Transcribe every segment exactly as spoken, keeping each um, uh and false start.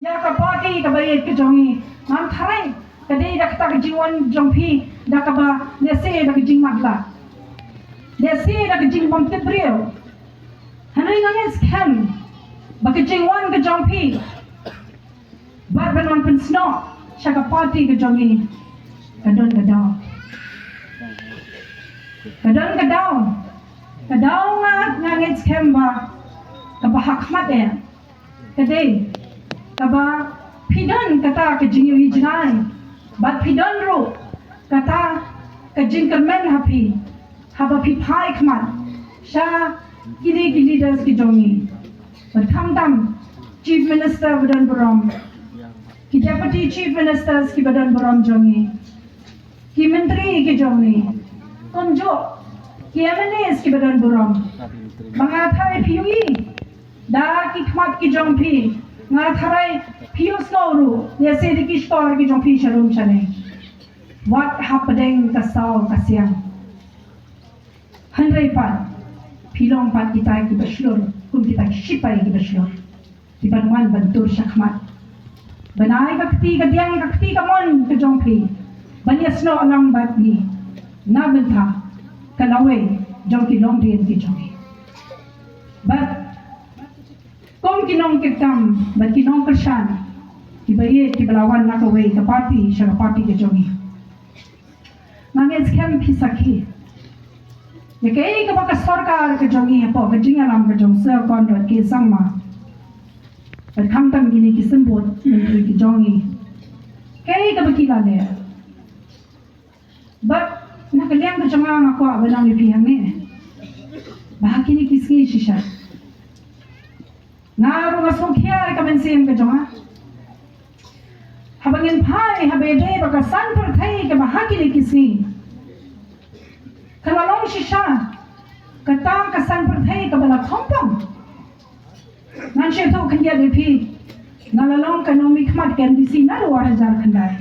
Ka party kaba ïeit ka jong ngi, ngam tharai ka dei da kata ka jingwan jong phi da kaba lehse da ka jingmatlah, lehse da ka jingbymtip briew. Hynrei nga ngeit skhem ba ka jingwan ka jong phi bad ban wan pynsnoh sha ka party ka jong ngi ka don ka daw. Ka don ka daw. Ka daw nga, nga ngeit skhem ba kaba ha khmat eh ka dei kaba phi don kata ka jingïohi jngai bad phi don ruh kata ka jingkyrmen ha phi haba phi phai khmat sha kine ki leaders ki jong ngi. Bad khamtam Chief Minister ba don burom, ki Deputy Chief Ministers kiba don burom jong ngi, ki myntri ki jong ngi, kumjuh ki M N As kiba don burom. Ba nga tharai phi ïohi da ki khmat ki jong phi, nga tharai phi ïohsngew ruh ïa se da ki shkor ki jong phi sharum shaneng. Wat hapdeng ka saw ka siang. Hynrei pat phi long pat kita kiba shlur kum kita ki shipai kiba shlur. Kiban wan ban tur shakhmat ban ai ka kti ka diang ka kti ka mon ka jong phi ban ïasnoh lang bad ngi na bynta ka lawei jong ki longdien ki jong ngi. Bad kum ki nongkitkam bad ki nongkyrshan kiba ïeit kiba la wan na kawei ka party sha ka party ka jong ngi. Nga ngeit skhem phi sakhi ïa kaei kaba ka sorkar ka jong ngi hapoh ka jingïalam ka jong Sir Conrad K Sangma bad khamtam kine ki symbud myntri ki jong ngi, kaei kaba ki la leh. Bad na ka liang ka jong nga nga kwah ban ong ïa phi hangne ba ha kine ki sngi shisha nga ruh nga sngewkhia ïa ka mynsiem ka jong nga. Haba ngin phai haba ïadei bad ka san pyrthei kaba ha kine ki sngi ka la long shisha kata ka san pyrthei kaba la khongpong. Ngan sngewthuh khyndiat ïa phi, nga la long ka nongmihkhmat ka M D C naduh ar hajar khyndai.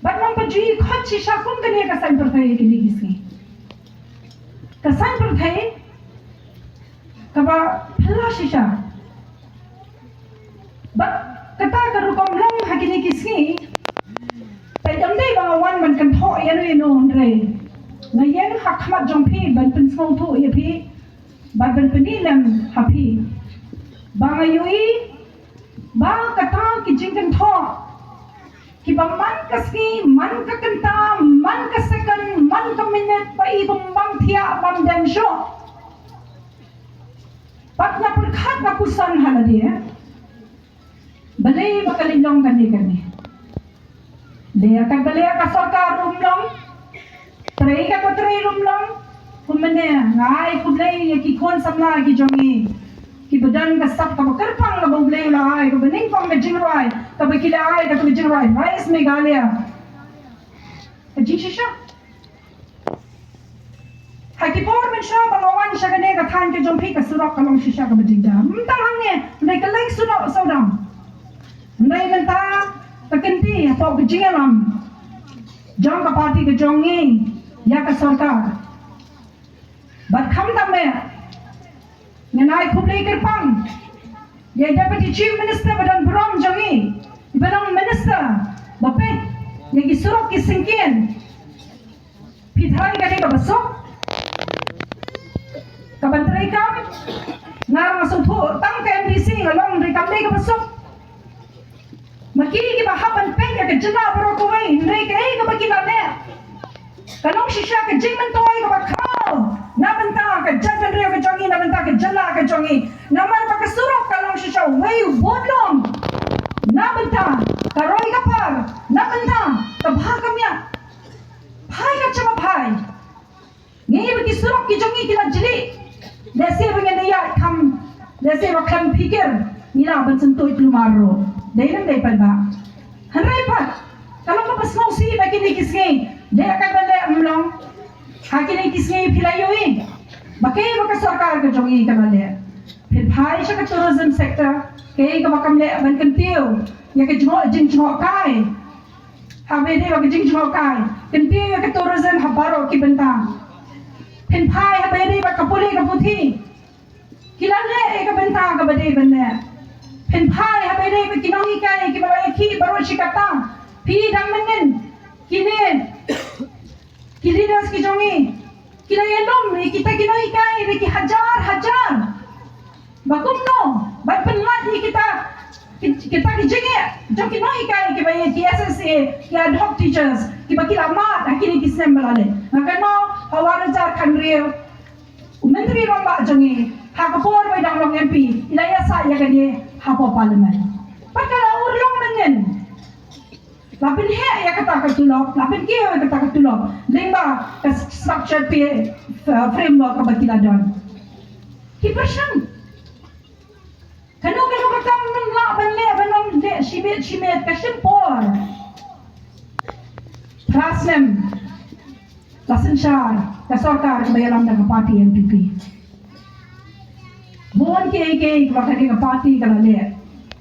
Bad ngam pat ju ïohi khot shisha kum kane ka saiñ pyrthei ha kine ki sngi. Ka saiñ pyrthei kaba phylla shisha. Bad kata ka rukom long ha kine ki sngi. Peit, ym dei ba nga wan ban kynthoh ïano ïano, hynrei nga ïeng ha khmat jong phi ban pynsngewthuh ïa phi bad ban pyni lem ha phi ba nga ïohi ba kata ki jingkynthoh kiba man ka sngi, man ka kynta, man ka second, man ka minit, ba i bym bang thiah bym dem shuh. Bad nga pyrkhat nga pyrsan ha lade, balei ba ka leit long kane kane. Leh kat ba leh ka sorkar ruh ym long, trei kat ba trei ruh ym long. Kumne nga ai khublei ïa ki khun samla ki jong ngi kiba don ka sap kaba kyrpang kaba U Blei u la ai, kaba nyngkong ka jingrwai kaba ki la ai, kata ka jingrwai Rise Meghalaya. Ka jingshisha. Ha ki por mynshuwa ba nga wan sha kane ka thaiñ ka jong phi ka surok ka long shisha kaba jynjar. Ym tang hangne, hynrei ka leng surok sawdong. Hynrei mynta ka kynti hapoh ka jingïalam jong ka party ka jong ngi ïa ka sorkar. Bad khamtam eh, ngan ai khublei kyrpang ïa i Deputy Chief Minister ba don burom jong ngi, ba don minister ba peit ïa ki surok ki syngkien. Phi tharai ka dei kaba suk? Kaban treikam, nga ruh nga sngewthuh tang ka M D C nga long, hynrei kam dei kaba suk. Ma ki kiba hap ban peit ïa ka jylla baroh kawei, hynrei kaei kaba ki la leh ka long shisha ka jingmyntoi kaba khraw na bynta ka jaitbynriew ka jong ngi, na bynta ka jylla ka jong ngi. Namar ba ka surok ka long shisha uwei u budlong na bynta ka roi ka par, na bynta ka bha ka miat. Phai ka jong ba phai. Ngi ba ki surok ki jong ngi ki la jli. Lehse ba ngin ïa kham, lehse ba khlem phikir ngi lah ban sngewthuh kulmar ruh. Dei lem dei pat ba. Hynrei pat ka long kaba sngewsih ba kine ki sngi leh kat ba leh ym long. Ha kine ki sngi phi la ïohi ba kaei ba ka sorkar ka jong ngi ka la leh. Phin phai sha ka tourism sector, kaei kaba kam leh ban kyntiew ïa ka jngoh, jingjngohkai. Haba ïadei bad ka jingjngohkai, kyntiew ïa ka tourism ha baroh ki bynta. Phin phai haba ïadei bad ka pule ka puthi, ki la leh ïa ka bynta kaba dei ban leh. Phin phai haba ïadei bad Ba kumno ban pynlait ïa kita, kita ki jingeh jong ki nonghikai kiba ïeit, ki S S A, ki ad hoc teachers kiba ki la mad ha kine ki snem ba la leit. Nga kynmaw ha u ar hajar khathynriew, u Myntri Rangbah jong ngi ha ka por ba i dang long M P i la ïasaid ïa kane hapoh Parliament. Bad ka la urlong mynnin. La pynheh ïa kata ka tulop, la pynkiew ïa kata ka tulop lyngba ka structure pay, uh, framework kaba ki la don. Ki pyrshang. Kano kano ka kam ngim lah ban leh, ban ym leh shimet shimet, ka shim por. Phra snem la synshar ka sorkar kaba ïalam da ka party N P P. Bun kiei kiei kiba kane ka party ka la leh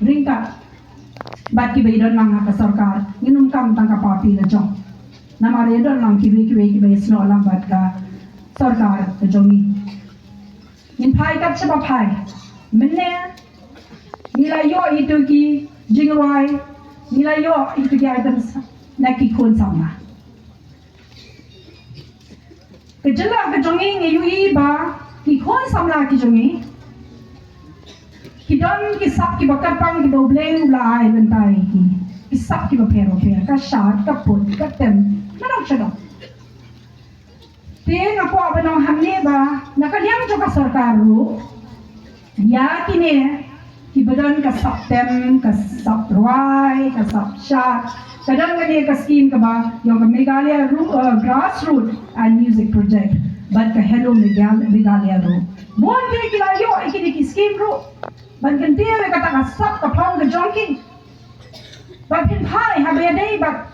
ryngkat bad kiba i don lang ha ka sorkar. Ngin ym kam tang ka party la jong, namar i don lang kiwei kiwei kiba ïasnoh lang bad ka sorkar ka jong ngi. Ngin phai kat shaba phai. Mynne ngi la ïoh ito ki jingrwai, ngi la ïoh ito ki items na ki khun samla. Ka jylla ka jong ngi, ngi ïohi ba ki khun samla ki jong ngi ki don ki sap kiba kyrpang kiba U Blei u la ai bynta ïa ki. Ki sap kiba pher ba pher, ka shad, ka put, ka tem, na dong sha dong. Te nga kwah ban ong hangne ba na ka liang jong ka sorkar ruh, ïa kine kiba don ka sap tem, ka sap rwai, ka sap shad, ka don kane ka skim kaba ïong ka Meghalaya Ru-, eh, Grassroot and Music Project bad ka Hello Meghal-, Meghalaya ruh. Bun ki la ïoh ïa kine ki skim ruh ban kyntiew ïa kata ka sap ka phong ka jong ki. Bad phin phai haba ïadei bad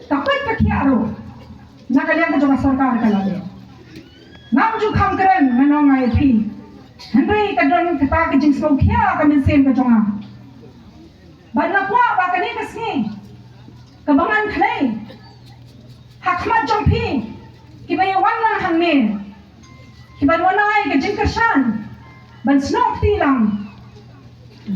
ka peit ka khiah ruh na ka liang ka jong ka sorkar ka la leh. Ngam ju kham kren, ngan ong ïa phi. Hynrei ka don kata ka jingsngewkhia ka mynsiem ka jong nga. Bad nga kwah ba kane ka sngi kaba ngan kynnoh ha khmat jong phi kiba ïa wan lang hangne, kiban wan ai ka jingkyrshan ban snoh kti lang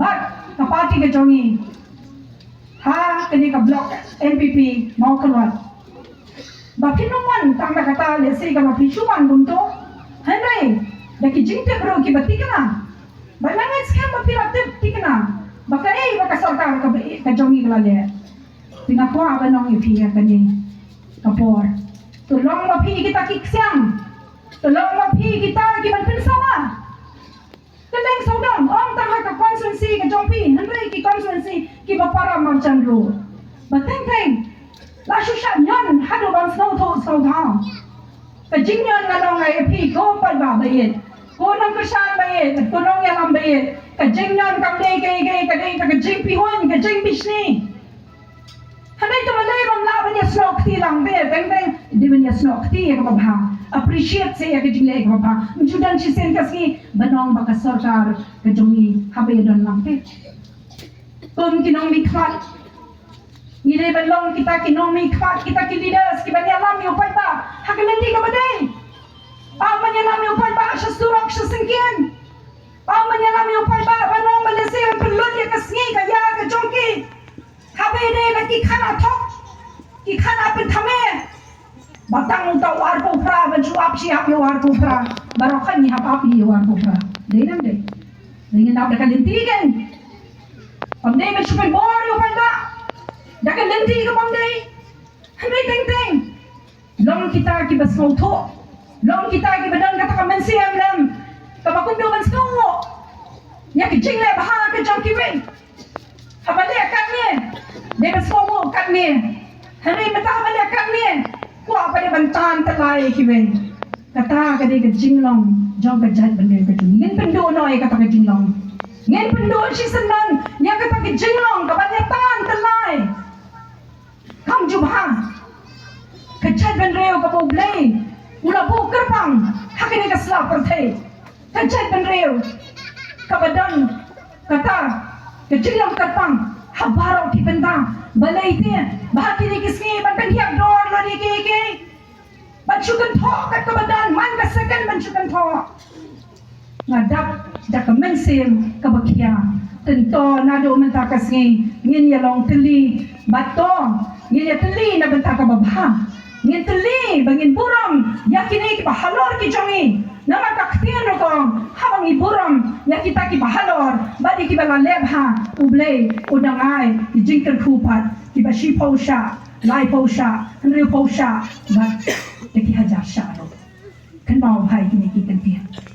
bad ka party ka jong ngi ha kane ka block N P P Mawkyrwat. Ba phin ym wan tang da kata lehse kaba phi shu wan kumto, hynrei da ki jingtip ruh kiba thikna. Ba nga ngeit skhem ba phi la tip thikna ba kaei ba ka sorkar kaba ïeit ka jong ngi ka la leh. Te nga kwah ban ong ïa phi ha kane ka por, to long ma phi kita ki ksiang, to long ma phi kita kiban pynsawa. Kylleng sawdong, ym tang ha ka constituency ka jong phi, hynrei ki constituency kiba para marjan ruh. Ba teng teng la shu shah ñion haduh ban sngewthuh sngewthaw. Ka jingñion, ngan ong ïa phi, ko paidbah ba ïeit, ko nongkyrshan ba ïeit, ko nongïalam ba ïeit, ka jingñion kam dei kaei kaei, ka dei ka jingpyrshang, ka jingbishni. Hynrei te balei bym lah ban ïasnoh kti lang te, teng teng dei ban ïasnoh kti ïa kaba bha. Appreciate seh ïa ka jingleh kaba bha. Ym ju don shisien ka sngi ban ong ba ka sorkar ka jong ngi haba ïadon lang te. Kum ki nongmihkhmat, ngi dei ban long kita ki nongmihkhmat, kita ki leaders kiban ïalam ïa u paidbah ha ka lynti kaba dei. Bym ban ïalam ïa u paidbah sha surok sha syngkien. Bym ban ïalam ïa u paidbah ban ong ba lehse ban pynlut ïa ka sngi ka ïa ka jong ki. Haba ïadei bad ki khana thok, ki khana pynthame. Ba tang uta u arphew phra ban shu ap shi ap ïa u arphew phra. Baroh kane hap ap ïa u arphew phra. Dei ne ym dei? Dei, ngin ap da ka lynti kein. Ym dei ban shu pynbor ïa u paidbah da ka lynti kaba ym dei. Hynrei teng teng long kita kiba sngewthuh, long kita kiba don kata ka mynsiem lem kaba kumno ban sngewthuh ïa ka jingleh bha ka jong kiwei. Haba leh katne, dei ban sngewthuh katne. Hynrei mynta haba leh katne, kwah pat dei ban tan tyllai ïa kiwei. Kata ka dei ka jinglong jong ka jaitbynriew ka jong ngi. Ngin pynduh noh ïa kata ka jinglong. Ngin pynduh shisyndon ïa kata ka jinglong kaban ïa tan tyllai. Kam jubha. Ka jaitbynriew kaba U Blei u la buh kyrpang ha kane ka sla pyrthei. Ka jaitbynriew kaba don kata ka jinglong kyrpang ha baroh ki bynta. Balei te ba ha kine ki sngi ban pynhiar dor lade kiei kiei? Ban shu kynthoh kat kaba don, man ka second ban shu kynthoh. Nga dap da ka mynsiem kaba khia. Tynto naduh mynta ka sngi ngin ïa long tylli. Bad to ngin ïa tylli na bynta kaba bha. Ngin tylli ba ngin burom ïa kine kiba halor ki jong ngi. Namar ka ktien rukom, haba ngi burom ïa kita kiba halor bad ïa kiba la leh bha, U Blei u dang ai ki jingkyrkhu pat, kiba shiphew shah, laiphew shah, hynriewphew shah bad da ki hajar shah ruh. Kynmaw bha ïa kine ki kyntien.